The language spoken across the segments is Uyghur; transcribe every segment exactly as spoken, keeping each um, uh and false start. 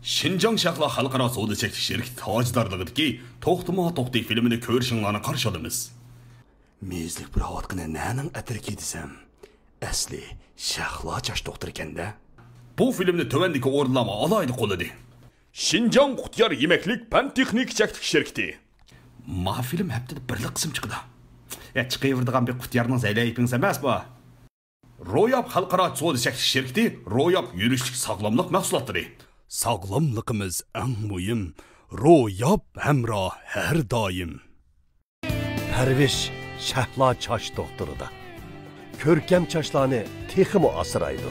شىنجاڭ شەھلا خەلقئارا سودا چەكلىك شىركىتى تاجدارلىقىدىكى توختىما توختى فىلىمىنى كۆرۈشۈڭلارنى قارشى ئالىمىز. مېيىزلىك پۇراۋاتقىنى نەنىڭ ئەتىرىكى دېسەم، ئەسلى شەھلا چاچ دوختۇرىكەن-دە. بۇ فىلىمنى تۆۋەندىكى ئورۇنلارمۇ ئالاھىدە قوللىدى. شىنجاڭ قۇتيار يېمەكلىك پەن تېخنىكا چەكلىك شىركىتى. ما فىلىم ھەپتىدە بىرلا قىسىم چىقىدۇ. يا، چىقىۋېرىدىغان بىر قۇتيارنىڭ زەيلەيپىڭىز ئەمەس بۇ. روياپ خەلقئارا سودا چەكلىك شىركىتى، روياپ يۈرۈشلۈك ساغلاملىق مەھسۇلاتلىرى. ساغلاملىقىمىز ئەڭ مۇھىم، روياپ ھەمراھ ھەر دائىم. پەرۋىش شەھلا چاچ دوختۇرىدا. كۆركەم چاچلارنى تېخىمۇ ئاسرايدۇ.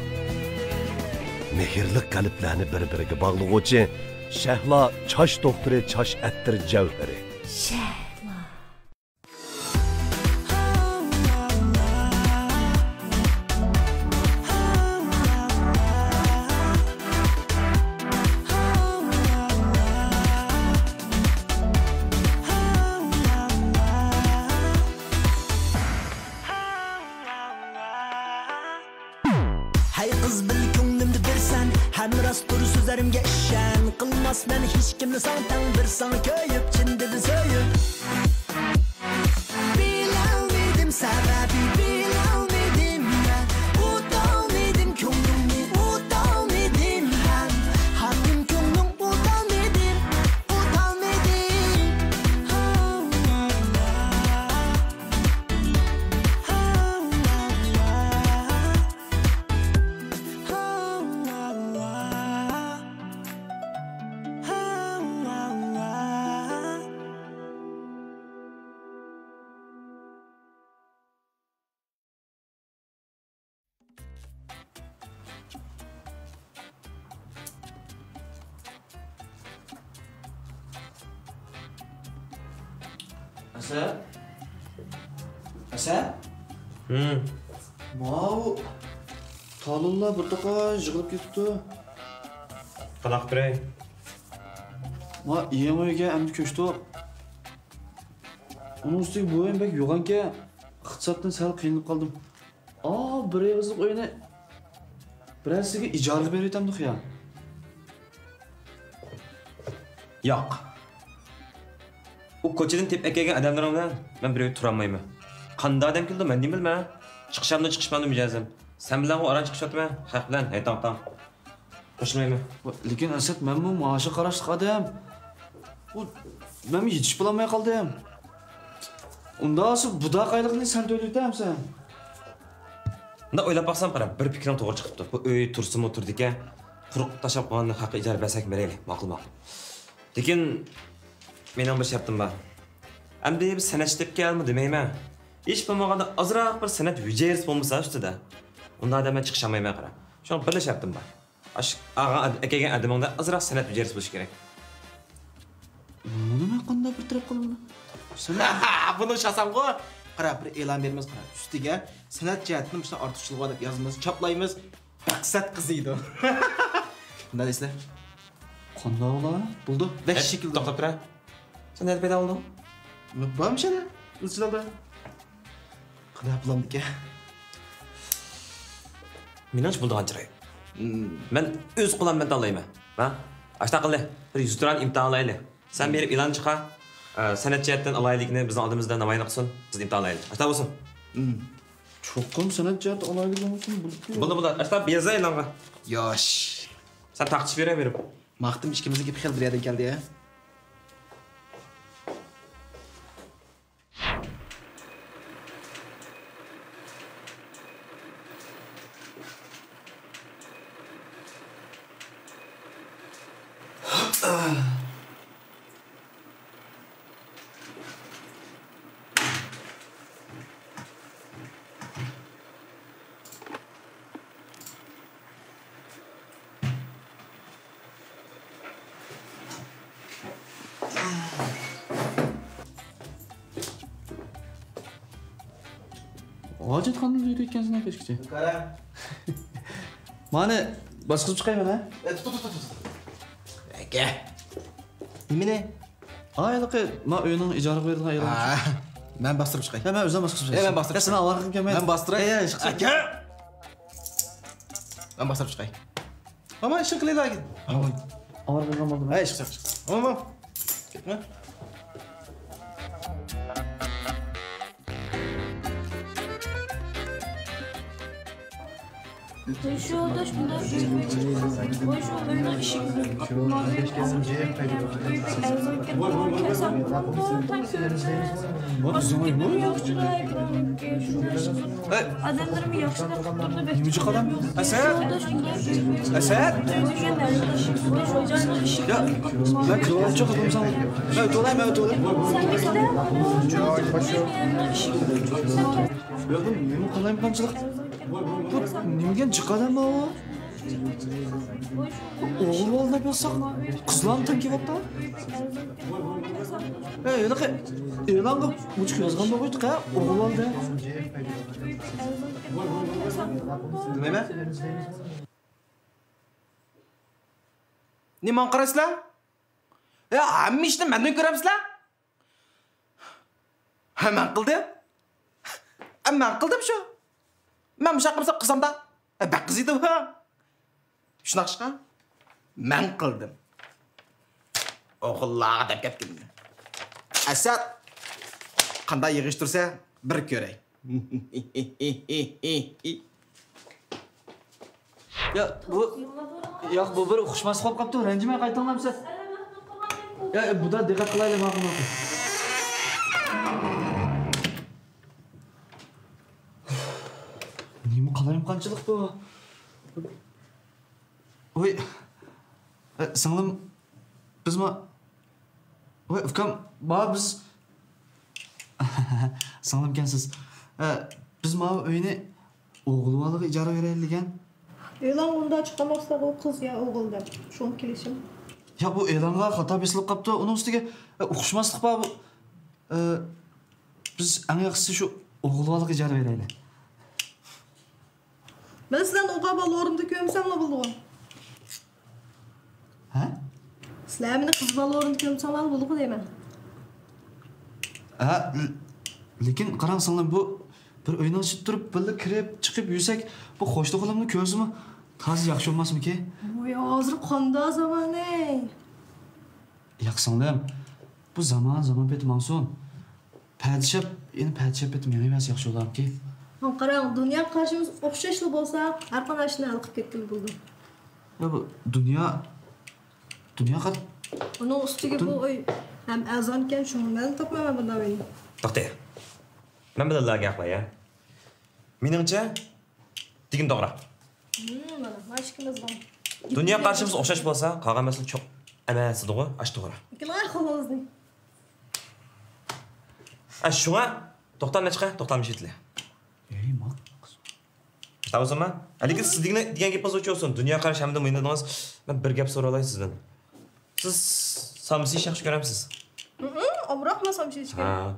مېھىرلىك قەلبلەرنى بىر-بىرىگە باغلىغۇچى شەھلا چاچ دوختۇرى چاچ ئەتىر جەۋھىرى. شەھلا. ھەي قىز، بىل كۆڭلۈمدە بىرسەن، ھەمراستۇر سۆزلىرىمگە ئىشەن. قىلماسمەن ھېچكىمنى ساڭا تەڭ، بىر ساڭا كۆيۈپ، چىن دىلدىن سۆيۈپ. بىلەلمىدىم سەۋەبى، بىلەلمىدىم مەن، ئۇتالمىدىم كۆڭلۈڭنى، ئۇتالمىدىم ھەم، ھاكىم كۆڭلۈڭ ئۇتالمىدىم، ئۇتالمىدىم. ئەسەت؟ ئەسەت؟ ھىم. ماۋۇ تالونلار بىر توقاي يىغىلىپ كېتىپتۇ. قانداق قىلىپ بېرەي؟ ما يېڭى ئۆيگە ئەمدى كۆچتۇق. ئۇنىڭ ئۈستىگە بۇ ئۆيمۇ بەك يوغانكەن، ئىقتىسادتىن سەل قىينىلىپ قالدىم. ئا، بىر ئېغىزلىق ئۆينى بىرەرسىگە ئىجارىگە بېرىۋېتەمدۇق يا؟ ياق. ئۇ كوچىدىن تېپىپ ئەكەلگەن ئادەملىرىڭ بىلەن مەن بىر ئۆيدە تۇرالمايمەن. قانداق ئادەم كېلىدۇ، مەن نېمە بىلىمەن؟ چىقىشامدۇ، چىقىشمامدۇ مىجەزىم. سەن بىلەن ئۇ ئاران چىقىشىۋاتىمەن، خەق بىلەن، ھەي تاڭ تاڭ. قوشۇلمايمەن. لېكىن ئەسەت، مەنمۇ مائاشقا قاراشلىق ئادەم. ئۇ، مەنمۇ يېتىشىپ بولالماي قالدىم. ئۇنداق بولسا بۇ داقايلىقنى سەن تۆلىۋېتەمسەن؟ مۇنداق ئويلاپ باقسام، قارا، بىر پىكرىڭ توغرا چىقىپتۇ. بۇ ئۆي تۇرسىمۇ تۇرىدىكەن، قۇرۇق تاشلاپ قويغاندىن خەققە ئىجارە بەرسەك بېرەيلى، ماقۇل، ماقۇل. لېكىن مېنىڭ بىر شەرتىم بار. ئەمدى بىر سەنئەتچى تېپىپ كەلمۇ دېمەيمەن. ھېچ بولمىغاندا ئازراق بىر سەنئەت ھۈجەيرىسى بولمىسا ئۈستىدە، ئۇنداق ئادەم مەن چىقىشالمايمەن، قارا. شۇڭا بىرلا شەرتىم بار. ئاشۇ ئالغان ئەكەلگەن ئادىمىڭدە ئازراق سەنئەت ھۈجەيرىسى بولۇشى كېرەك. بۇنى مەن قانداق بىر تەرەپ قىلىمەن؟ سەنئەت. بۇنى ئۇشلىسامغۇ؟ قارا، بىر ئېلان بېرىمىز، قارا. ئۈستىگە سەنئەت جەھەتتىن مۇشۇنداق ئارتۇقچىلىقى بار دەپ يازىمىز، چاپلايمىز. مەقسەت قىزىيدۇ. قانداق دەيسىلەر؟ قانداق بولا؟ بولدى. بەك شەكىلدە. توختاپ تۇرە. سەن نەدە پەيدا بولدۇڭ؟ بارمىش ئەنە، ئىزچىل ھالدا. قانداق بولامدىكەن؟ مېنىڭچە بولىدىغان چىراي. مم. مەن ئۆز قولۇم بىلەن تاللايمەن. ھە؟ ئاشۇنداق قىلدى. بىر يۈز تۇران ئىمتىھان ئالايلى. سەن بېرىپ ئېلان چىقار. ئە، سەنئەت جەھەتتىن ئالاھىدىلىكنى بىزنىڭ ئالدىمىزدا نامايان قىلسۇن. بىز ئىمتىھان ئالايلى. ئاشۇنداق بولسۇن. مم. چوقۇم سەنئەت جەھەتتە ئالاھىدىلىك بولمىسۇن، بولۇپتۇ. بولدى، بولدى. ئاشۇنداق يازا ئېلانغا. ياش. سەن تارقىتىش بېرە بېرىپ. ماختىم ئىككىمىزنىڭ گېپى خېلى بىر يەردىن كەلدى، ھە؟ ھاجەتخانىدا يۈرۈۋېتىكەنسەن كەچكىچە. قارا. مانا، باسقۇزۇپ چىقايمەن، ھە؟ ئە، تۇت، تۇت، تۇت، تۇت. ئەكە. نېمىنى؟ ھا، ھېلىقى، ما ئۆينىڭ ئىجارىغا بېرىدىغان ئايالىم. ھا، مەن باستۇرۇپ چىقاي. يا، مەن ئۆزۈم باستۇرۇپ چىقاي. يا، مەن باستۇرۇپ يا، سېنى ئاۋارە قىلىپ كەلمەي. مەن باستۇراي. يا، يا، ئاكا! مەن باستۇرۇپ چىقاي. ماما، ئىشىڭ قىلىلا. ھاۋاي. ئاۋارە بولغان بولدۇم. ھەي، چىق، چىق، چىق. بولدىمۇ؟ كەتمە. شۇ ئاداش مۇنداق، ۋوي، شۇ ئۆينىڭ ئىشىكىنى قاپىماي، ئۆي بەك ئەرزانكەن، كەلسەم تەڭ كۆردۈم. ئۆزۈڭ ئۆيمۇ؟ ياخشىراق، شۇنداق ئىش قىلىپ، ئادەملىرىمۇ ياخشىراق قىلىپ تۇردى، بەك. نېمىچۇ قادام؟ ئەسەت! ئەسەت! يا، مەن كۆرۈۋالغۇچى قىلدىم ساڭا. مەن ئۆتۈۋالاي، مەن ئۆتۈۋالاي. سەن بىزدە؟ يا، بۇ نېمە قالايمىقانچىلىق؟ بۇ نېمىگەن جىق ئادەم بار ئۇ؟ ئوغۇل بالا دەپ يازساق، قىزلارمۇ تەڭ كېلىۋاپتۇ. ئەي، ھېلىقى ئېلانغا مۇچۇق يازغان بولغۇيتتۇق ھە، ئوغۇل بالا دەپ. بىلمەيمەن. نېمە قارايسىلەر؟ يا، ھەممە ئىشنى مەندىن كۆرەمسىلەر؟ ھە، مەن قىلدىم. ھە، مەن قىلدىم شۇ. مەن مۇشۇنداق قىلمىسام قىلسام دا. ھە، بەك قىز ئىدى ئۇ. شۇنداق ئىشقا مەن قىلدىم. ئوغۇللارغا دەپ كەتكىنىمنى. ئەسەت قانداق يىغىشتۇرسا بىر كۆرەي. يا، بۇ، ياق، بۇ بىر ئۇقۇشماسلىق بولۇپ قاپتۇ، رەنجىمەي قايتىڭلار سىلەر. يا، بۇدا دىققەت قىلايلى، ماقۇل، ماقۇل. نېمە قالايمىقانچىلىق بۇ؟ ۋوي، ئە، سىڭلىم، بىز ما-، ۋوي، ئۇكام، ما بىز، سىڭلىمكەنسىز. ئە، بىز ماۋۇ ئۆينى ئوغۇل بالىغا ئىجارە بېرەيلى دېگەن. ئېلان ئۇنداق چىقماقتا، ئۇ قىز يا ئوغۇل دەپ. شۇڭا كېلىشىم. يا، بۇ ئېلانغا خاتا بېسىلىپ قاپتۇ. ئۇنىڭ ئۈستىگە، ئە، ئۇقۇشماسلىق بار بۇ. ئە، بىز ئەڭ ياخشىسى شۇ ئوغۇل بالىغا ئىجارە بېرەيلى. مەن سىلەرنى ئوغۇل بالا ئورنىدا كۆرمىسەملا بولىدىغۇ. ھە؟ سىلەر مېنى قىز بالا ئورنىدا كۆرمىسەڭلارلا بولىدىغۇ دەيمەن. ھە، ل-، لېكىن قاراڭ سىڭلىم، بۇ بىر ئۆينىڭ ئىچىدە تۇرۇپ، بىللە كىرىپ، چىقىپ يۈرسەك، بۇ قوشنا-قولۇمنى كۆرسىمۇ تازا ياخشى بولماسمىكى؟ ۋوي، ھازىر قانداق زامان، ھەي؟ ياق سىڭلىم، بۇ زامان، زامان پېتى ماڭسۇن. پەدىشاپ، يەنە پەدىشاپ پېتى مېڭىۋەرسە ياخشى بولارمىكى؟ ھە، قاراڭ، دۇنيا قارىشىمىز ئوخشاشلا بولسا، ھەر قانداق ئىشنى ھەل قىلىپ كەتكىلى بولىدۇ. يا، بۇ دۇنيا، دۇنيا قار-، ئۇنىڭ ئۈستىگە دۇن- بۇ ئۆي ھەم ئەرزانكەن، شۇڭا مەن تاپمايمەن بۇنداق ئۆينى. توختاڭ. مەن بىلەنلا گەپ قىلاي، يا. مېنىڭچە، دېگىنى توغرا. ھىم، مانا، مانا ئىككىمىزنىڭ. دۇنيا قارىشىمىز ئوخشاش بولسا، قالغان مەسىلە چوق ئەمەس ئىدىغۇ، ئاشۇ توغرا. ئىككىلەڭ قولىڭىزنى. ئە، شۇڭا توختام نەچچە، توختام ئىشلىتىلە. ئەي، ما. تاۋۇزما؟ ھە، لېكىن سىز دېگەن، دېگەن گېپىڭىز ئوچۇق بولسۇن. دۇنيا قارىشى ھەمدە مۇھىم دېدىڭىز. مەن بىر گەپ سورالاي سىزدىن. سىز سامسا يېيىشنى ياخشى كۆرەمسىز؟ ھىم، ئامراقمۇ سامسا يېيىشكە. ھە.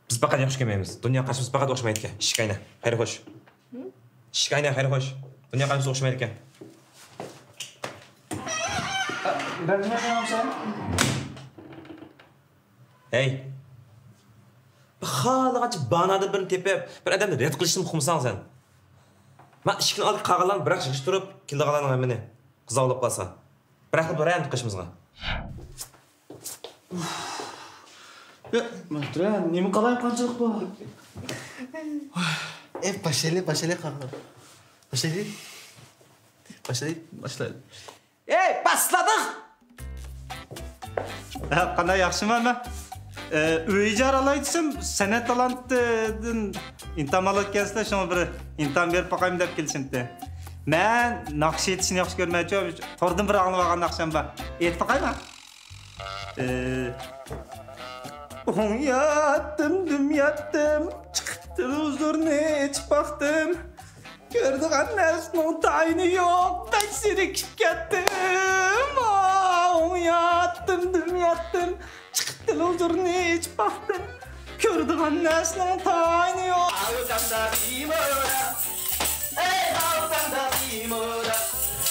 بىز پەقەت ياخشى كۆرمەيمىز. دۇنيا قارىشىمىز پەقەت ئوخشىمايدىكەن. ئىشىك ئاينا. خەير خوش. ھىم؟ ئىشىك ئاينا، خەير خوش. دۇنيا قارىشىمىز ئوخشىمايدىكەن. رەنجىمەي قويمامسەن؟ ھەي. بىر خالىغانچە باھانىدىن بىرنى تېپىپ، بىر ئادەمنى رەت قىلىشنى ئۇقمىساڭ سەن. ما ئىشىكنىڭ ئالدىغا قالغانلارنى بىراق يىغىشتۇرۇپ، كېلىدىغانلارنىڭ ھەممىنى. قىزاۋ بولۇپ قالسا. بىراقلا بارە ئەمدى قېشىمىزغا. يا، مەھتۇرە، نېمە قالايمىقانچىلىق بۇ؟ ئەي، باشلايلى، باشلايلى، قاقا. باشلايلى. باشلايلى، باشلايلى. ئەي، باشلىدۇق! ھە، قانداق، ياخشىمۇ ھەممە؟ ئە، ئۆي ئىجارە ئالاي دېسەم، سەنئەت تالانتىدىن ئىمتىھان ئالىدىكەنسىلەر، شۇڭا بىر ئىمتىھان بېرىپ باقايمۇ دەپ كېلىشىمتى. مەن ناخشا ئېيتىشنى ياخشى كۆرمەيچۇ، توردىن بىر ئاڭلىۋالغان ناخشام بار. ئېيتىپ باقايمۇ؟ ئە، ئوڭ ياتتىم، دۈم ياتتىم، چىقىپ تېلېۋىزورنى ئېچىپ باقتىم. كۆرىدىغان نەرسىنىڭ تايىنى يوق، بەك زېرىكىپ كەتتىم. ئوڭ ياتتىم، دۈم ياتتىم، چىقىپ تېلېۋىزورنى ئېچىپ باقتىم. كۆرىدىغان نەرسىنىڭ تايىنى يوق.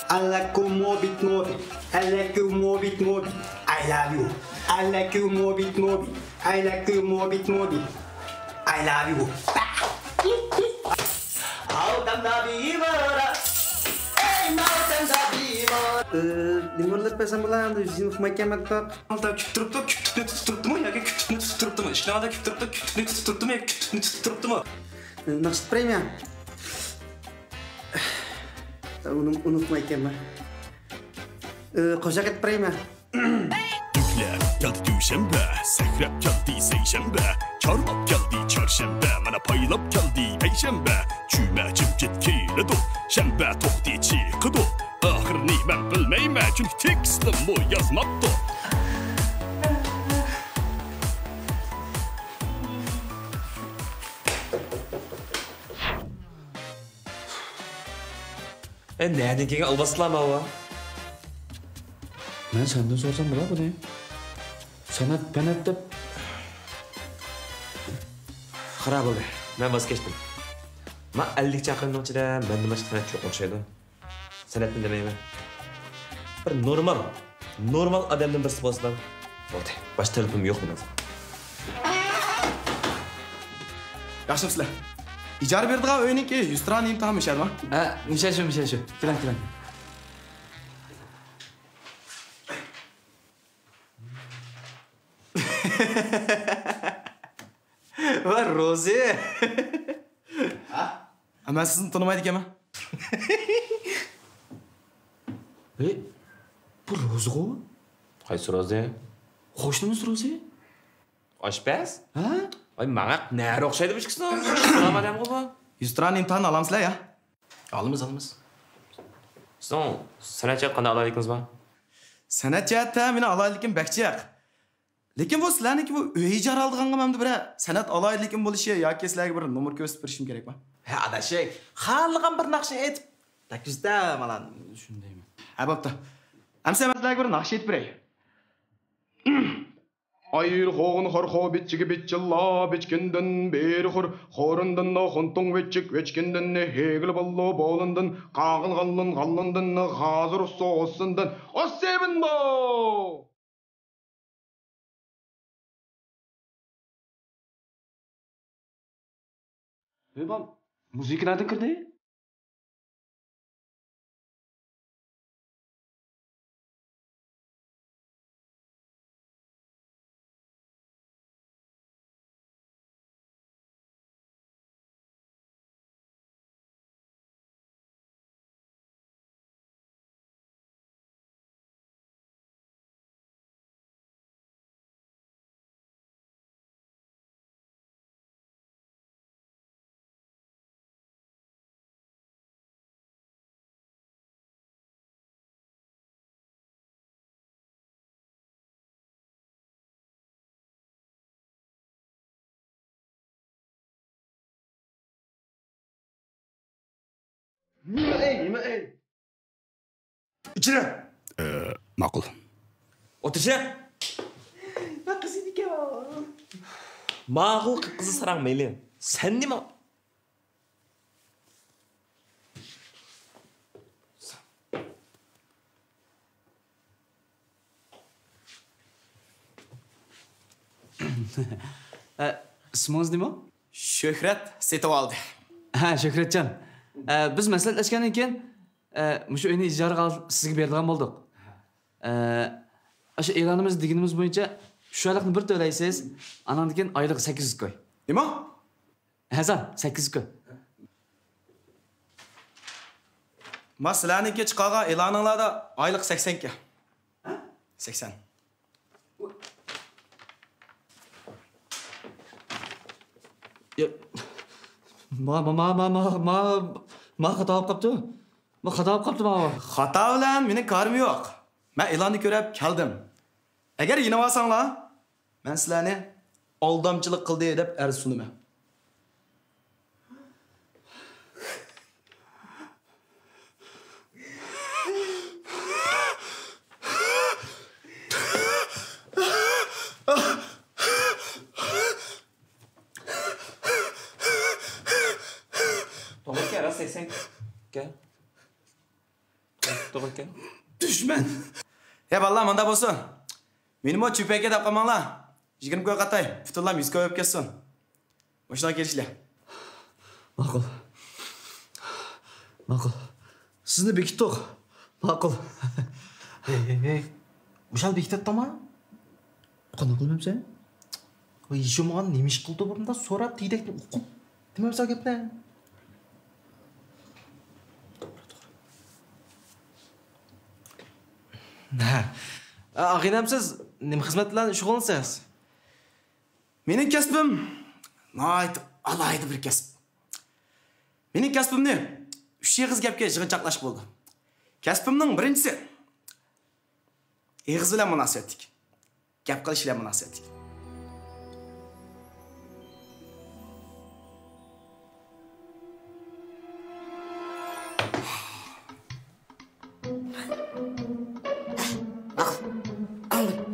I like you more bit more bit. I like you more bit more bit. I love you. I like you more bit more bit. I like you more bit more bit. I love you. Hey, نېمە ئويلاپ بەرسەم بولا، ئەمدى يۈزىنى ئۇقمايكەنمەن توق. ئالدا كۈتتۈرۈپتۇ، كۈتتۈكنى تۇتۇپ تۇرۇپتىمۇ ياكى كۈتتۈكنى تۇتۇپ تۇرۇپتىمۇ؟ ئىشىكنىڭ ئالدىدا كۈتتۈرۈپتۇ، كۈتتۈكنى تۇتۇپ تۇرۇپتىمۇ ياكى كۈتتۈكنى تۇتۇپ تۇرۇپتىمۇ؟ ناخشا تۇتۇپ بېرەيمۇ؟ ئۇنى ئۇنتۇمايكەنمەن. ئى، قوشاق ئېيتىپ بېرەيمۇ؟ دۈكلەپ كەلدى دۈشەنبە، سەكرەپ كەلدى سەيشەنبە، چارلاپ كەلدى چارشەنبە، مانا پايلاپ كەلدى پەيشەنبە. جۈمە جىمجىت كېلىدۇ، شەنبە توختى چىقىدۇ. ئاخىرىنى مەن بىلمەيمەن، چۈنكى تېكىستىممۇ يازماپتۇ. ئە، نەدىن كەلگەن ئالۋاستىلار ماۋۇ؟ مەن سەندىن سورىسام بولا بۇنى. سەنئەت، پەنئەت دەپ. خاراب بولدى. مەن ۋاز كەچتىم. ما ئەللىك چاقىرىمنىڭ ئىچىدە مەندىن باشقا سەنئەتچى يوق ئوخشايدۇ. سەنئەتنى دېمەيمەن. بىر نورمال، نورمال ئادەمدىن بىرسى بولسىلا بولدى. باشقا تەلىپىم يوق مېنىڭ. ياخشىمۇسىلەر؟ ئىجارە بېرىدىغان ئۆينىڭكى يۈزتۇرا ئىمتىھانى مۇشۇ يەردىمۇ؟ ھە، مۇشۇ، شۇ، مۇشۇ، شۇ. كېلىڭ، كېلىڭ. ۋە روزى. ھە؟ مەن سىزنى تونۇمايدىكەنمەن. ھەي، بۇ روزىغۇ؟ قايسى روزى؟ قوشنىمىز روزى. ئاشپەز؟ ھە؟ ۋاي، ماڭا نەرە ئوخشايدۇ بۇ ئىككىسى؟ سالام ئادەمغۇ بۇ. يۈزتۇرا ئىمتىھاننى ئالامسىلەر يا؟ ئالىمىز، ئالىمىز. سىزنىڭ سەنئەت جەھەتتە قانداق ئالاھىدىلىكىڭىز بار؟ سەنئەت جەھەتتە مېنىڭ ئالاھىدىلىكىم بەك جىق. لېكىن بۇ سىلەرنىڭكى بۇ ئۆي ئىجارە ئالىدىغانغا مەندە بىرەر سەنئەت ئالاھىدىلىكىم بولۇشى ياكى سىلەرگە بىر نومۇر كۆرسىتىپ بېرىشىم كېرەكمۇ؟ ھە، ئاداش، خالىغان بىر ناخشىنى ئېيتىپ تەكلىپ ئېتىمەن. شۇنى دەيمەن. ھە، بوپتۇ. ئەمسە مەن سىلەرگە بىر ناخشا ئېيتىپ بېرەي. ئايرى خوغۇن خور خو بىچچىگە بىچچىللا بىچكىندىن بېرى خور، خورۇندىن خۇنتۇڭ ۋىچچىك ۋىچكىندىن ھېگىل بوللو بولۇندىن قاغىل غاللۇن غاللۇندىن غازىر ئۇسسۇ ئۇسسۇندىن ئۇسسىبىندو. ھېي، بام، مۇزىكا نەدىن كىردى؟ نېمە ئەي، نېمە ئەي؟ ئىچىرە! ئە، ماقۇل. ئوتۇر ئىچىرە! قىز ئىدىكەن. ماقۇل، قىپقىزىل ساراڭ مەيلى. سەن نېمە؟ ئە، ئىسمىڭىز نېمە؟ شۆھرەت سېتىۋالدى. ھە، شۆھرەتجان. ئە، بىز مەسلىھەتلەشكەندىن كېيىن، ئە، مۇشۇ ئۆينى ئىجارىگە ئال-، سىزگە بېرىدىغان بولدۇق. ئە، ئاشۇ ئېلانىمىز دېگىنىمىز بويىچە شۇ ھەقنى بىر تۆلەيسىز، ئاناندىن كېيىن ئايلىقى سەككىز يۈز كوي. نېمە؟ ھەزان، سەككىز يۈز كوي. ما سىلەرنىڭكى چىقارغان ئېلانىڭلاردا ئايلىق سەكسەن كوي. ھە؟ سەكسەن. يا، ما، ما، ما خاتا بولۇپ قاپتۇ. ما خاتا بولۇپ قاپتۇ ماۋۇ. خاتا بىلەن مېنىڭ كارىم يوق. مەن ئېلاننى كۆرۈپ كەلدىم. ئەگەر يېنىۋالساڭلار، مەن سىلەرنى ئالدامچىلىق قىلدى دەپ ئەرز سۇنىمەن. توغرا ئىكەن، راست ئېيتساڭ ئىكەن. توغرا ئىكەن. دۈشمەن! يا بالىلار، مۇنداق بولسۇن. مېنىمۇ چۈپەككە دەپ قالماڭلار. يىگىرمە كوي قاتاي، پۈتۈنلەم يۈز كوي بولۇپ كەتسۇن. مۇشۇنداق كېلىشلى. ماقۇل. ماقۇل. سىزنى بېكىتتۇق. ماقۇل. ھەي، ھەي، ھەي. مۇشۇ ھال بېكىتەتتىڭما؟ قانداق قىلىمەن سەن؟ ۋاي، ھېچ بولمىغان نېمە ئىش قىلدى بۇ بۇنداق سوراپ، تېگىدەكتىن ئوقۇپ. دېمەمسە گەپنى. ھە. ئاغىنەم، سىز نېمە خىزمەت بىلەن شۇغۇللىنىسىز؟ مېنىڭ كەسپىم ناھايىتى ئالاھىدە بىر كەسىپ. مېنىڭ كەسپىمنى ئۈچ ئېغىز گەپكە يىغىنچاقلاشقا بولىدۇ. كەسپىمنىڭ بىرىنچىسى، ئېغىز بىلەن مۇناسىۋەتلىك. گەپ قىلىش بىلەن مۇناسىۋەتلىك. ماقۇل. ئاڭلىدىم.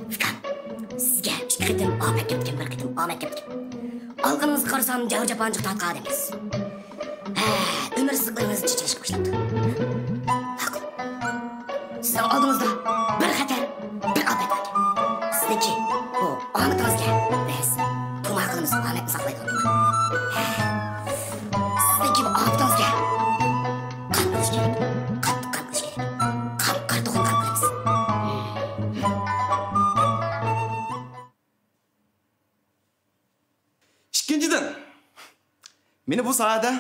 ئۇكام، سىزگە ئىككى قېتىم ئاپەت كەپتىكەن، بىر قېتىم ئامەت كەپتىكەن. ئالغىنىڭىزغا قارىسام، جەبىر-جاپانى جىق تارتقان ئادەمسىز. ھە، ئۆمۈر سىزىقلىرىڭىز چېچىلىشقا باشلاپتۇ. ماقۇل. سىزنىڭ ئالدىڭىزدا بىر خەتەر، بىر ئاپەت بار ئىكەن. سىزنىڭكى بۇ ئامىتىڭىزگە بىز تۇمار قىلىمىز، ئامەتنى ساقلايدىغان تۇمار. ھە. سىزنىڭكى بۇ ئاپىتىڭىزگە قان قىلىش كېرەك. قاتتىق قان قىلىش كېرەك. قان، قارا توخۇنى قان قىلىمىز. ئىككىنچىدىن، مېنى بۇ ساھەدە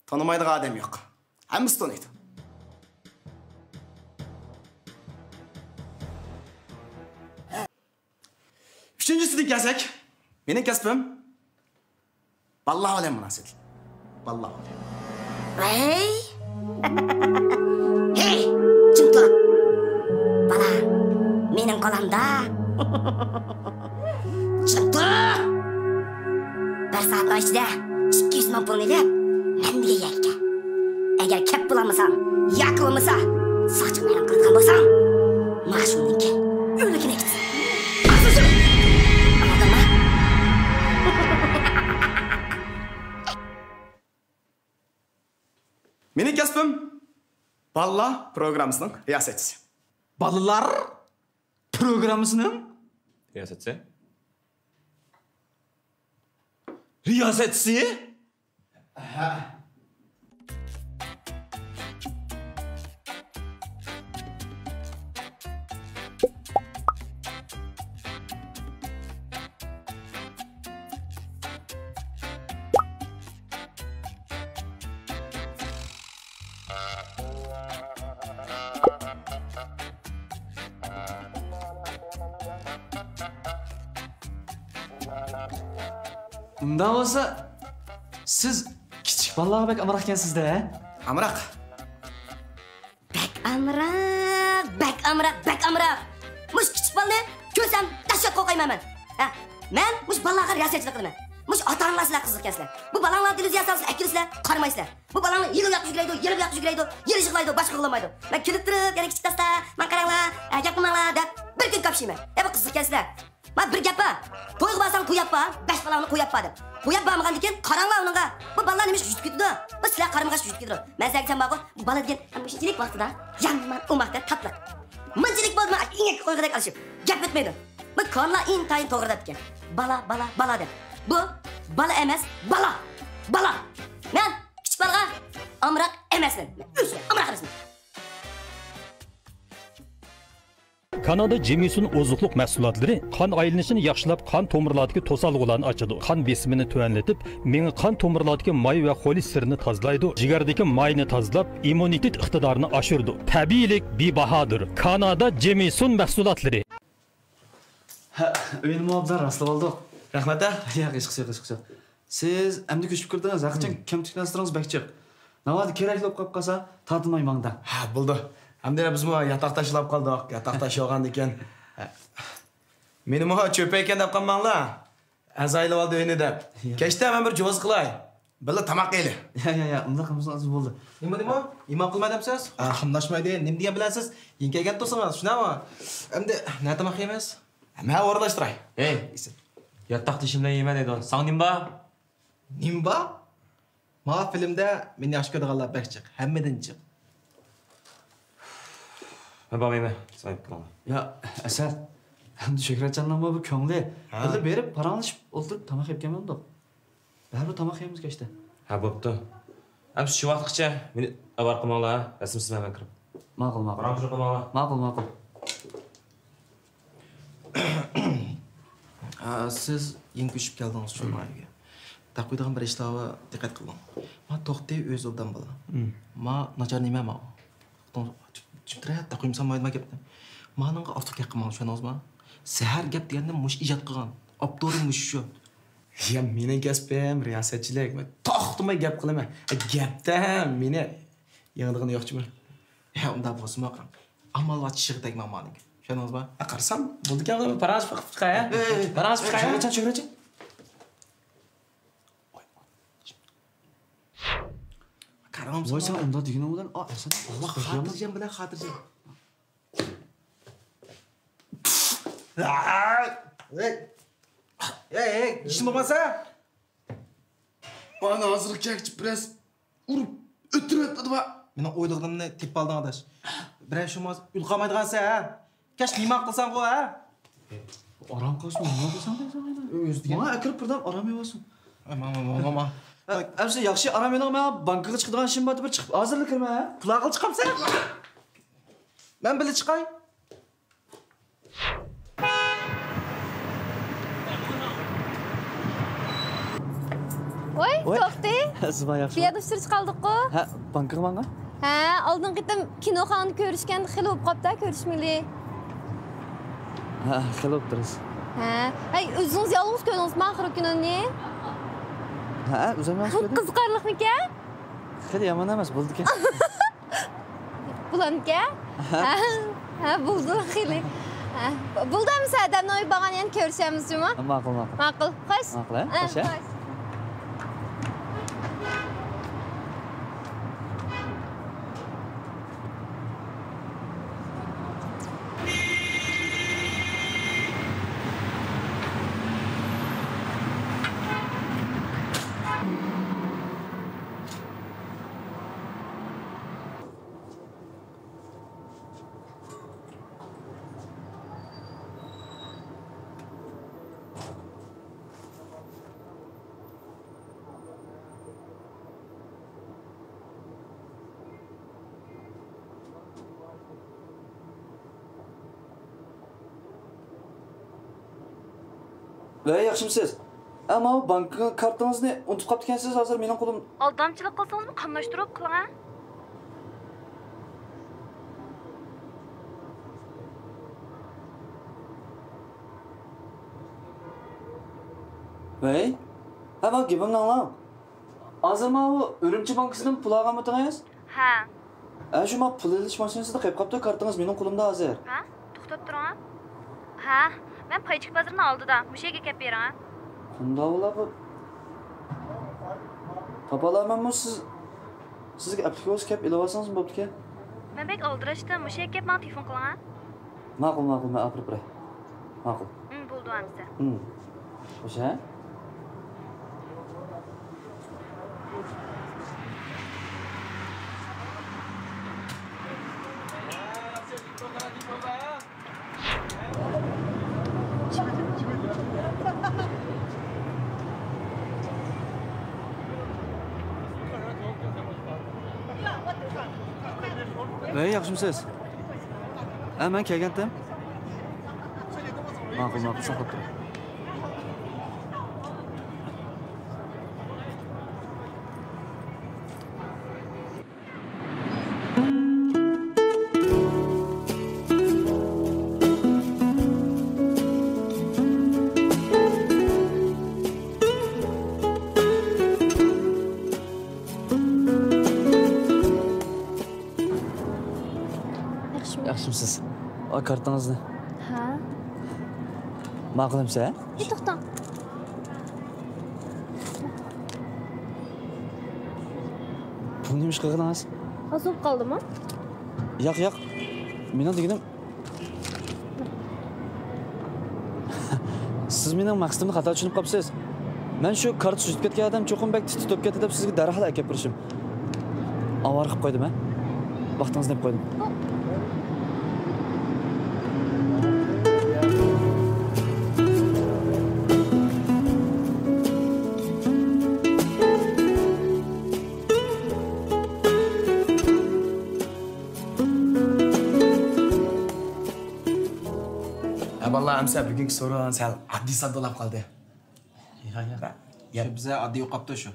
تونۇمايدىغان ئادەم يوق. ھەممىسى تونۇيدۇ. ئۈچىنچىسىدىن كەلسەك، مېنىڭ كەسپىم بالىلار بىلەن مۇناسىۋەتلىك. بالىلار بىلەن. ۋەي! ھەي، جىم تۇر! بالا، مېنىڭ قولۇمدا. جىم تۇر! بىر سائەتنىڭ ئىچىدە ئىككى يۈز مىڭ پۇلنى ئېلىپ، مەن دېگەن يەرگە كەل. ئەگەر كەپ بولالمىساڭ ياكى بولمىسا ساقچىغا مەلۇم قىلىدىغان بولساڭ، مانا شۇندىن كېيىن ئۆلۈكىنى ئېيتىسەن. ئاڭلىدىڭمۇ؟ مېنىڭ كەسپىم بالىلار پروگراممىسىنىڭ رىياسەتچىسى. بالىلار پروگراممىسىنىڭ؟ رىياسەتچىسى؟ رىياسەتچىسى؟ ھە. ئۇنداق بولسا، سىز كىچىك بالىلارغا بەك ئامراق ئىكەنسىز-دە، ھە؟ ئامراق. بەك ئامراق، بەك ئامراق، بەك ئامراق. مۇشۇ كىچىك بالىنى كۆرسەم دەھشەت قورقايمەن مەن. ھە، مەن مۇشۇ بالىلارغا رىياسەتچىلىك قىلىمەن. مۇشۇ ئاتا-ئانىلار سىلەر قىزىق ئىكەنسىلەر. بۇ بالاڭلارنى دېلوزىيە سالسىلەر، ئەكىرىسىلەر، قارىمايسىلەر. بۇ بالاڭلار يېلىڭ ياققا يۈگۈرەيدۇ، يېرىم ياققا يۈگۈرەيدۇ، يېرى يىغلايدۇ، باشقا يىغلىمايدۇ. مەن كۈلۈپ تۇرۇپ، يەنە كىچىك دوستلار، ماڭا قاراڭلار، ھە، گەپ قىلماڭلار دەپ بىر كۈن كاپشىيمەن. ھە، بۇ قىزىق ئىكەنسىلەر. مانا بىر گەپ بار. تويغا بارساڭ توي ئاپپار، بەش بالاڭنى قوي ئاپپار دەپ. قوي ئاپپارمىغاندىكىن قاراڭلار ئۇنىڭغا. بۇ بالىلار نېمىشقا يۈتۈپ كېتىدۇ؟ بۇ سىلەر قارىمىغاچ يۈتۈپ كېتىدۇ. مەن سىلەرگە دېسەم بارغۇ، بۇ بالا دېگەن مۇشۇنچىلىك ۋاقتىدا يامان ئوماق دەپ تاتلىق. مۇنچىلىك بولدىمۇ ئىڭەككە قويغۇدەك ئالىشىپ گەپ ئۆتمەيدۇ. بۇ كونىلار ئىنتايىن توغرا دەپتىكەن. بالا، بالا، بالا دەپ. بۇ بالا ئەمەس، بالا. بالا. مەن كىچىك بالىغا ئامراق ئەمەسمەن. ئۆزۈم ئامراق ئەمەسمەن. كانادا جېمىسون ئوزۇقلۇق مەھسۇلاتلىرى قان ئايلىنىشىنى ياخشىلاپ، قان تومۇرلاردىكى توسالغۇلارنى ئاچىدۇ. قان بېسىمىنى تۆۋەنلىتىپ، مېڭە قان تومۇرلاردىكى ماي ۋە خولېستېرىننى تازىلايدۇ. جىگەردىكى ماينى تازىلاپ، ئىممۇنىتېت ئىقتىدارىنى ئاشۇرىدۇ. تەبىئىيلىك بىباھادۇر. كانادا جېمىسون مەھسۇلاتلىرى. ھە، ئۆينىمۇ ئوبدان راسلاۋالدۇق. رەھمەت، ھە؟ ياق، ھېچقىسى يوق، ھېچقىسى يوق. سىز ئەمدى كۆچۈپ كىردىڭىز، ھەقىچان كەمتۈكلەنسىڭىز بەك جىق. ناۋادا كېرەكلىك بولۇپ قالسا، تارتىنماي ماڭدىڭ. ھە، بولدى. ئەمدى بىزمۇ ياتاقداش بولاپ قالدۇق. ياتاقداش بولغاندىكىن، ھە. مېنىمۇ چۆپەيكەن دەپ قالماڭلار. ئەزايلىۋالدى ئۆينى دەپ. ياق. كەچتە مەن بىر جوزا قىلاي. بىللە تاماق يەيلى. ياق، ياق، ياق، ئۇنداق قىلمىسىڭىز بولدى. نېمە، نېمە؟ ئىمام قىلماي دەمسىز؟ ئا، قاملاشمايدۇ. نېمە دېگەن بىلەنسىز؟ يېڭى كەلگەن تۇرسىڭىز، شۇنداقمۇ؟ ئەمدى نە تاماق يەيمىز؟ مەن ئورۇنلاشتۇراي. ھەي، ياتاقدىشىم بىلەن يېمە دەيدۇ. ساڭا نېمە بار؟ نېمە بار؟ ماڭا فىلىمدە مېنى ياخشى كۆرىدىغانلار بەك جىق، ھەممىدىن جىق. مەن بارمايمەن، سىز ئايرىپ كېلىڭلار. يا، ئەسەت، ئەمدى شۆھرەتجاننىڭمۇ بۇ كۆڭلى. ھە. بىللە بېرىپ، پاراڭلىشىپ ئولتۇرۇپ تاماق يەپ كەلمەمدۇق؟ بەرىبىر تاماق يەيمىز كەچتە. ھە، بوپتۇ. ئەمدى شۇ ۋاقىتقىچە مېنى ئاۋارە قىلماڭلار، ھە؟ رەسىم سىزمەن، مەن كىرىپ. ماقۇل، ماقۇل. پاراڭ چوقۇم ماڭا. ماقۇل، ماقۇل. ئا، سىز يېڭى كۆچۈپ كەلدىڭىز شۇ، مم، مايگە. تاقىيدىغان بىر ئىشلارغا دىققەت قىلىڭ. ما توختى ئۆزى ئوبدان بالا. مم. ما ناچار نېمە ما؟ توختى، چۈشىنىپ تۇرە، تاقىيمىسام مايدىما گەپنى. مانىڭغا ئارتۇق گەپ قىلماڭ، چۈشەندىڭىزما؟ زەھەر گەپ دېگەننى مۇشۇ ئىجاد قىلغان. ئاپتورى مۇشۇ شۇ. يا، مېنىڭ كەسپىم رىياسەتچىلىك. مەن توختىماي گەپ قىلىمەن. گەپتە مېنى يېڭىدىغىنى يوقچىمۇ؟ ھە، ئۇنداق بولسىمۇ قاراڭ. ئامال بار چىشىغا تەگمەڭ مانىڭكى. چۈشەندىڭىزما؟ ھە، قارىسام، بولىدىكەن، پاراڭ چىقىپ چىقاي، ھە؟ ئەي، ئەي، ئەي. پاراڭ چىقىپ چىقاي، ھە؟ شۆھرەتجان، شۆھرەتجان. قاراڭ. ۋاي، سەن ئۇنداق دېگىنىڭ بىلەن، ئا، ھەسەن. ۋاي، خاتىرجەم بىلەن خاتىرجەم. ئەي، ئەي، ئەي، ئىشىڭ بولماسا؟ مانا ھازىر كەكچى بىرەز ئۇرۇپ ئۆلتۈرۈۋەتمىدىما؟ مېنىڭ ئويلىغىنىمنى تېپىپ ئالدىڭ، ئاداش. بىرەر شۇماز ئۇيقۇ قالمايدىغانسەن، ھە؟ كەچ نېمە قىلساڭغۇ، ھە؟ ئارام قىلسۇن، نېمە قىلساڭ دەيسەن، ھەيدە. ئۆزىدىكى. ماڭا ئەكىرىپ بىردەم ئارام ئېلىۋالسۇن. ئە، ماڭ، ماڭ، ماڭ، ماڭ. ئە، ئەمسە ياخشى ئارام ئېلىڭ، ماڭا بانكىغا چىقىدىغان ئىشىم بار، بىر چىقىپ ھازىرلا كىرىمەن، ھە؟ پۇل ئالغىلى چىقامسەن؟ مەن بىللە چىقاي. ۋاي، ۋاي. توختى. زۇبا، ياخشىمۇ؟ بۇ يەردە ئۇچرىشىپ قالدۇققۇ. ھە، بانكىغا ماڭغان. ھە، ئالدىنقى قېتىم كىنوخانىدا كۆرۈشكەندە خېلى بولۇپ قاپتۇ كۆرۈشمىگىلى. ھە، خېلى بولۇپتۇ راست. ھە. ھەي، ئۆزىڭىز يالغۇز كۆردىڭىزمۇ ئاخىرقى كۈنىنى؟ ھە، ئۆزۈم يالغۇز كۆردۈم. قىزىقارلىقمىكەن؟ خېلى يامان ئەمەس، بولىدىكەن. بولامدىكەن؟ ھە، ھە، بولدى، خېلى. ھە، بولدى، ئەمسە ئادەمنىڭ ئۆيىگە بارغان يەنە كۆرۈشەرمىز جۇمۇ. ماقۇل، ماقۇل. ماقۇل، خوش. ماقۇل، ھە؟ ھە، خوش، ھە؟ خوش. ۋەي، ياخشىمۇسىز؟ ئە، ماۋۇ بانكا كارتىڭىزنى ئۇنتۇپ قاپتىكەنسىز، ھازىر مېنىڭ قولۇم. ئالدامچىلىق قىلسىڭىزمۇ قاملاشتۇرۇپ قىلىڭ، ھە. ۋەي، ھە، ماۋۇ گېپىمنى ئاڭلاڭ. ھازىر ماۋۇ ئۈرۈمچى بانكىسىدىن پۇل ئالغانمىدىڭىز؟ ھە. ھە، شۇ ماۋۇ پۇل ئېلىش ماشىنىسىدا قېلىپ قاپتۇ، كارتىڭىز مېنىڭ قولۇمدا ھازىر. ھە؟ توختاپ تۇرۇڭ. ھە، مەن پايچىك بازىرىنىڭ ئالدىدا، مۇشۇ يەرگە كەپ بېرىڭ. قانداق بولا بۇ؟ تاپالايمەنمۇ سىز، سىزگە ئەپلىك بولسا كەپ ئېلىۋالسىڭىزمۇ بوپتىكەن. مەن بەك ئالدىراشتىم، مۇشۇ يەرگە كەپ ماڭا تېلېفون قىلىڭ، ھە؟ ماقۇل، ماقۇل، مەن ئاپىرىپ بېرەي. ماقۇل. ھىم، بولدى ئەمىسە. ھىم. خوش، ھە؟ ۋەي، ياخشىمۇسىز؟ ھە، مەن كەلگەنتىم. ماقۇل، ماقۇل، ساقلاپ تۇرۇڭ. ياخشىمۇ؟ ياخشىمۇسىز؟ ئا، كارتىڭىزنى. ھە؟ ماقۇل ئەمسە، ھە؟ ئى، توختاڭ. بۇ نېمە ئىش قىلغىنىڭىز؟ ئاز بولۇپ قالدىمۇ؟ ياق، ياق. مېنىڭ دېگىنىم، سىز مېنىڭ مەقسىتىمنى خاتا چۈشىنىپ قاپسىز. مەن شۇ كارتا سۈزۈپ كەتكەن ئادەم چوقۇم بەك تىت-تىت بولۇپ كەتتى دەپ سىزگە دەرھال ئەكەپ بېرىشىم. ئاۋارە قىلىپ قويدۇم، ھە؟ ۋاقتىڭىزنى يەپ قويدۇم. ئەمسە بۈگۈنكى سورۇن سەل ئاددىي ساددا بولاپ قالدى. يا، يا. شۇ بىزە ئاددىي يوقاپتۇ شۇ.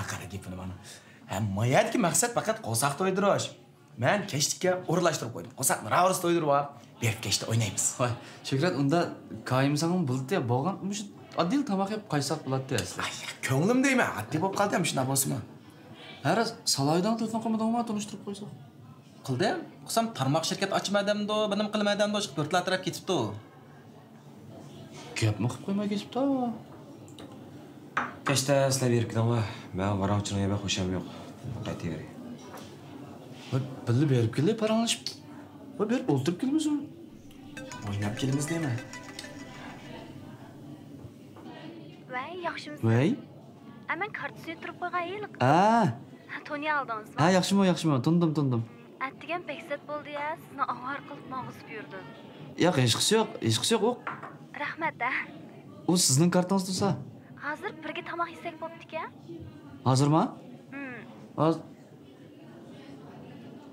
قارا گېپىنى مانا. ھە، ما يەردىكى مەقسەت پەقەت قورساق تويدۇرۇش. مەن كەچلىككە ئورۇنلاشتۇرۇپ قويدۇم. قورساقنى راۋۇرۇس تويدۇرۇپ ئاپ، بېرىپ كەچتە ئوينايمىز. ۋاي، شۆھرەت، ئۇندا كايىم ساڭا بولدى، بولغان مۇشۇ ئاددىيلا تاماق يەپ قايتساق بولاتتى ئەسلى. ئاي، كۆڭلۈم دەيمەن، ئاددىي بولۇپ قالدى، مۇشۇنداق بولسىمۇ. ھە راست، سالاھىدىن تېلېفون قىلمىدىڭمۇ، تونۇشتۇرۇپ قويساق. قىلدىم. قىلسام تارماق شىركەت ئاچىمەن دەمدۇ، بىنىم قىلىمەن دەمدۇ، ئىشقىلىپ بىر تەرەپ كېتىپتۇ. گەپمۇ قىلىپ قويماي كېتىپتۇ. كەچتە سىلەر بېرىپ كېلىڭلار. مەن ۋاراڭ-چۇرۇڭ يەرگە خۇشام يوق. قايتىۋېرەي. ۋاي، بىللە بېرىپ كېلەي، پاراڭلىشىپ. ۋاي، بېرىپ ئولتۇرۇپ كېلىمىزمۇ؟ ئويناپ كېلىمىز دەيمەن. ۋەي، ياخشىمۇ؟ ۋەي. ئە، مەن كارتىسىنى ئۆتتۈرۈپ قويغان ھېلىقى. ھە. تونۇيالدىڭىزمۇ؟ ھە، ياخشىمۇ، ياخشىمۇ؟ تونۇدۇم، تونۇدۇم. ئەتىگەن بەك سەت بولدى يا، سىزنى ئاۋارە قىلىپ ماڭغۇزۇپ يۈردۈم. ياق، ھېچقىسى يوق، ھېچقىسى يوق، ئۇ. رەھمەت، ھە. ئۇ سىزنىڭ كارتىڭىز تۇرسا. ھازىر بىرگە تاماق يېسەك بوپتىكەن. ھازىرما؟ ھىم. ھاز-،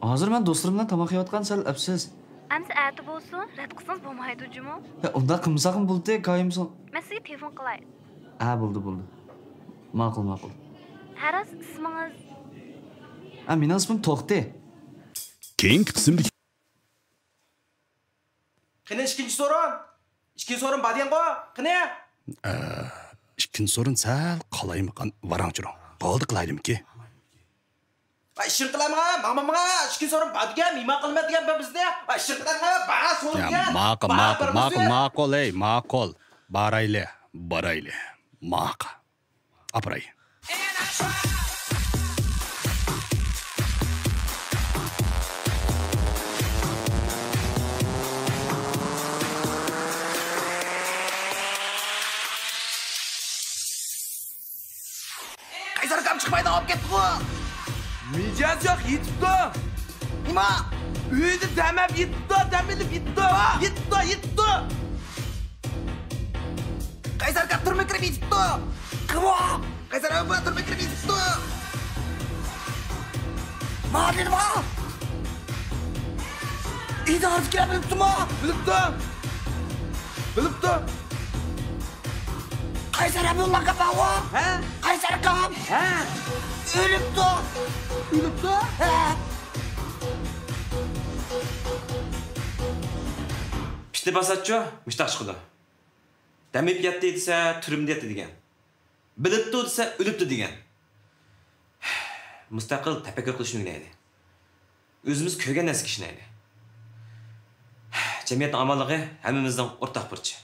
ھازىر مەن دوستلىرىم بىلەن تاماق يەۋاتقان، سەل ئەپسىز. ئەمسە ئەتە بولسۇن، رەت قىلسىڭىز بولمايدۇ جۇمۇ. يا، ئۇنداق قىلمىساقمۇ بولدى، كايىمسۇ. مەن سىزگە تېلېفون قىلاي. ھە، بولدى، بولدى. ماقۇل، ماقۇل. ھە، راست ئىسمىڭىز؟ ھە، مېنىڭ ئىسمىم توختى. كېيىنكى قىسىمدىكى قېنى ئىككىنچى سورۇن؟ ئىككىنچى سورۇن بار دېگەنغۇ؟ قېنى؟ ئە، ئىككىنچى سورۇن سەل قالايمىقان، ۋاراڭ-چۇرۇڭ. بولدى، قىلايلىمىكى؟ ۋاي، ئىشىڭ قىلامغا، ماڭما، ماڭا، ئىككىنچى سورۇن بار دېگەن، مېھمان قىلىمەن دېگەن بىزنى. ۋاي، ئىشىڭ قىلامغا، بار سورۇن يا، دېگەن. ماقۇل، بار ماقۇل، بىر ماقۇل، بىزنى. ماقۇل، ئەي، ماقۇل. بارايلى، بارايلى. ماقۇل. ئاپىراي. قەيسەر ئاكام چىقمايدىغان بولۇپ كەتتىغۇ. مىجەز يوق، يېتىپتۇ. نېمە؟ ئۆيدە دەم ئېلىپ يېتىپتۇ، دەم ئېلىپ يېتىپتۇ. يېتىپتۇ، يېتىپتۇ. قەيسەر ئاكا تۈرمىگە كىرىپ يېتىپتۇ. كىم ئۇ؟ قەيسەر ئاكا تۈرمىگە كىرىپ يېتىپتۇ. ماڭا دېدىما؟ ئىدارىدىكىلەر بىلىپتۇما؟ بىلىپتۇ. بىلىپتۇ. قەيسەر ئابدۇللا ئاكا بارغۇ؟ ھە؟ قەيسەر ئاكام؟ ھە. ئۆلۈپتۇ. ئۆلۈپتۇ؟ ھە. پىتى باساتچۇ، مۇشتاق چىقىدۇ. دەم ئېلىپ ياتتى دېسە، تۈرمىدە ياتتى دېگەن. بىلىپتۇ دېسە، ئۆلۈپتۇ دېگەن. مۇستەقىل تەپەككۇر قىلىشنى ئۆگىنەيلى. ئۆزىمىز كۆرگەن نەرسىگە ئىشىنەيلى. جەمئىيەتنىڭ ئامانلىقى ھەممىمىزنىڭ ئورتاق بۇرچى.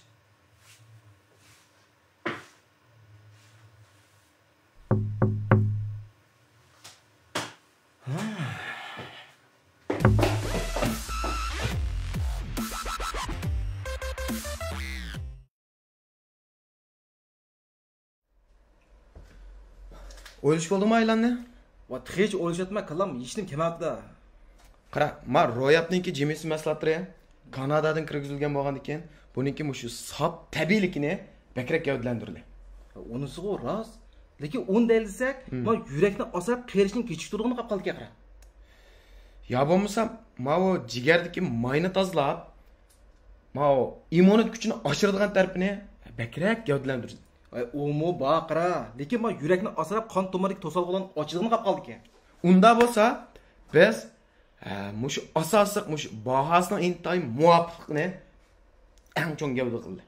ئويلىشىپ بولدۇڭمۇ ئايلاننى؟ ۋا، تېخىچە ئويلىشىۋاتىمەن، كاللام ھېچنېمە كەلمەپتۇ. قارا، ما روياپنىڭكى جىمىسى مەھسۇلاتلىرى كانادادىن كىرگۈزۈلگەن بولغاندىكىن، بۇنىڭكى مۇشۇ ساپ تەبىئىيلىكىنى بەكرەك گەۋدىلەندۈردى. ئۇنىسىغۇ راست. لېكىن ئۇنى دەيلىسەك، مم. ما يۈرەكنى ئاسراپ قېرىشنىڭ كېچىكتۈرىدىغىنى قاپ قالدىكەن، قارا. يا بولمىسا، ماۋۇ جىگەردىكى ماينى تازىلاپ، ماۋۇ ئىممۇنىتېت كۈچىنى ئاشۇرىدىغان تەرىپىنى بەكرەك گەۋدىلەندۈردى. ئاي، ئۇمۇ بار، قارا. لېكىن ما يۈرەكنى ئاسراپ قان تومۇرىدىكى توسالغۇلارنى ئاچىدىغىنى قاپ قالدىكەن. ئۇنداق بولسا، بىز ھە، مۇشۇ ئاساسلىق، مۇشۇ باھاسىنىڭ ئىنتايىن مۇۋاپىقلىقىنى ئەڭ چوڭ گەۋدە قىلدى.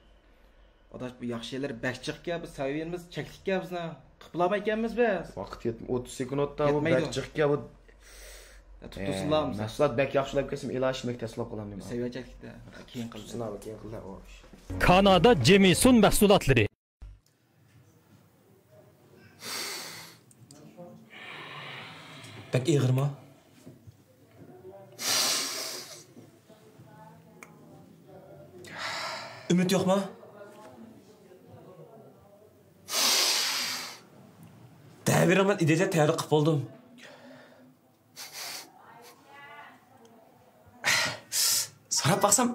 ئاداش، بۇ ياخشى يەرلەر بەك جىقكەن، بىز سەۋىيەمىز چەكلىككەن بىزنىڭ. قىلىپ بولالمايكەنمىز بىز. ۋاقىت يەتمەي، ئوتتۇز سېكۇنتتا بۇ يەتمەيدۇ. بەك جىقكەن بۇ. يا، تۇتۇلسۇنلا ھە، بولمىسا. مەھسۇلات بەك ياخشىلاپ كەتسىم، ئىلاج مەك تەسلىپ قىلامدىم. سەۋىيە چەكلىكتە. كېيىن قىلدى. تۇتسۇنلا، كېيىن قىلدى. كانادا جېمىسون مەھسۇلاتلىرى. بەك ئېغىرما؟ ئۈمىد يوقما؟ دەۋېرىڭ، مەن ئىدىيەتتە تەييارلىق قىلىپ بولدۇم. سوراپ باقسام،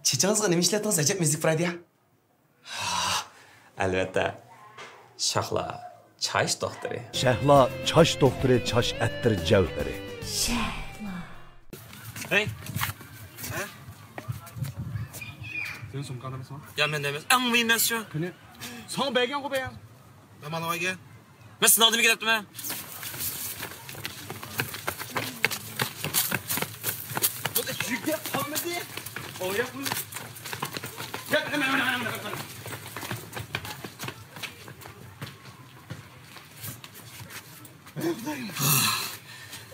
چېچىڭىزغا نېمە ئىشلەتتىڭىز؟ ئەجەب مېزىگە پۇرايدۇ يا. ئەلۋەتتە، شەھلا چاچ دوختۇرى. شەھلا چاچ دوختۇرى، چاچ ئەتتىر جەۋھىرى. شەھلا. ھەي! ھە؟ سېنىڭ سومكاڭدا ئەمەسمۇ؟ يا، مەندە ئەمەس. ئەڭ مۇھىم نەرسە شۇ. قېنى، ساڭا بەرگەنغۇ بەيەم. مەن ماڭالايگە. مەن سىناقتىن كېلىپتىمەن. بۇ يۈكلەپ قالمىدى. ئوياقمۇ؟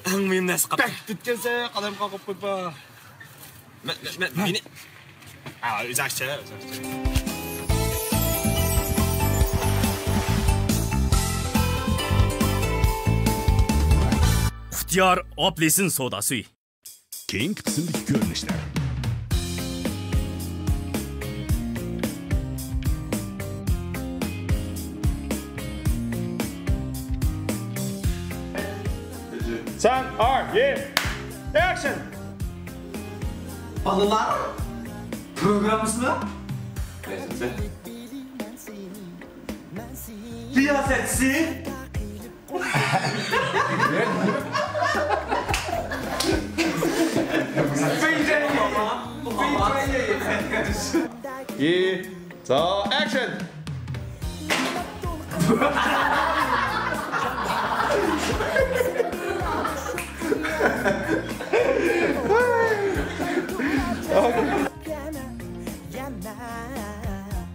ئەڭ مۇھىم نەرسە قاپتۇ. بەك تۈتكەنسە، قەلەم قاقىپ قويۇپ. مەن، مەن، مەن، مېنى. ئا، ئۆزەكچە، ئۆزەكچە. ئۇختىيار ئاپېلسىن سوداسى. كېيىنكى قىسىمدىكى كۆرۈنۈشلەر. سان، ئار، يې، ئەكشن! بالىلار پروگراممىسىنىڭ رىياسەتچىسى. يې، سان، ئەكشن!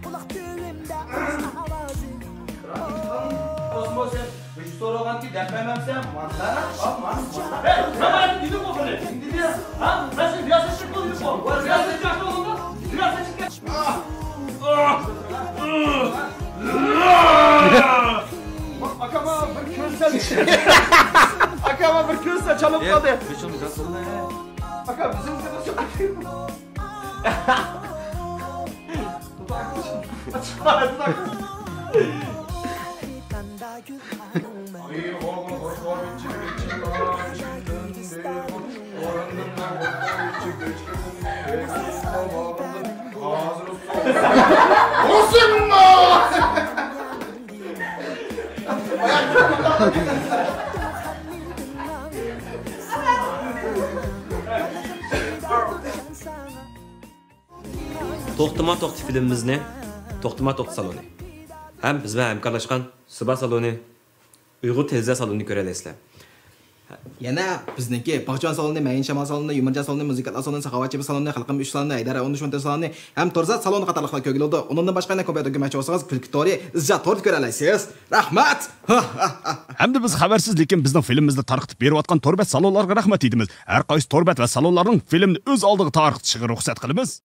قۇلاق تۈۋىمدە ئۇنىڭ ئاۋازى. رەھىم، بولسىمۇ سەن رېژىسسور بولغانكى دەپ بەرمەمسەن، مانا، ئاپ، مانا، مانا. ھەي، مانا دېدىمغۇ بۇنى. دېدىم. ھە؟ مەن سېنى رىياسەتچى بول دېدىمغۇ. رىياسەتچى بولغاندا، رىياسەتچى. ئاكاما بىر كۆرسە، ئاكاما بىر كۆرسە چالىپ قالدى. ئاكا، بىزنىڭ توختىما توختى فىلىمىمىزنى توختىما توختى سالونى ھەم بىز بىلەن ھەمكارلاشقان سىبا سالونى، ئۇيغۇر تېلېۋىزىيە سالونىنى كۆرەلەيسىلەر. يەنە بىزنىڭكى باغچىۋان سالونى، مەيىن شامال سالونى، يۇمۇرجان سالونى، مۇزىكانتلار سالونى، ساخاۋەتچى سالونى، خەلقىم ئۈچ سالونى، ھەيدەر ئون ئۈچ مونتاژ سالونى ھەم تورزات سالونى قاتارلىقلار كۆرگىلى بولىدۇ. ئۇنىڭدىن باشقا يەنە كومپيۇتېر كۆرمەكچى بولسىڭىز، كۈلكە تورى، ئىزچا توردا كۆرەلەيسىز. رەھمەت! ھەمدە بىز خەۋەرسىز، لېكىن بىزنىڭ فىلىمىمىزنى تارقىتىپ بېرىۋاتقان تور بەت سالونلارغا رەھمەت ئېيتىمىز. ھەر قايسى تور بەت ۋە سالونلارنىڭ فىلىمنى ئۆز ئالدىغا تارقىتىشىغا رۇخسەت قىلىمىز.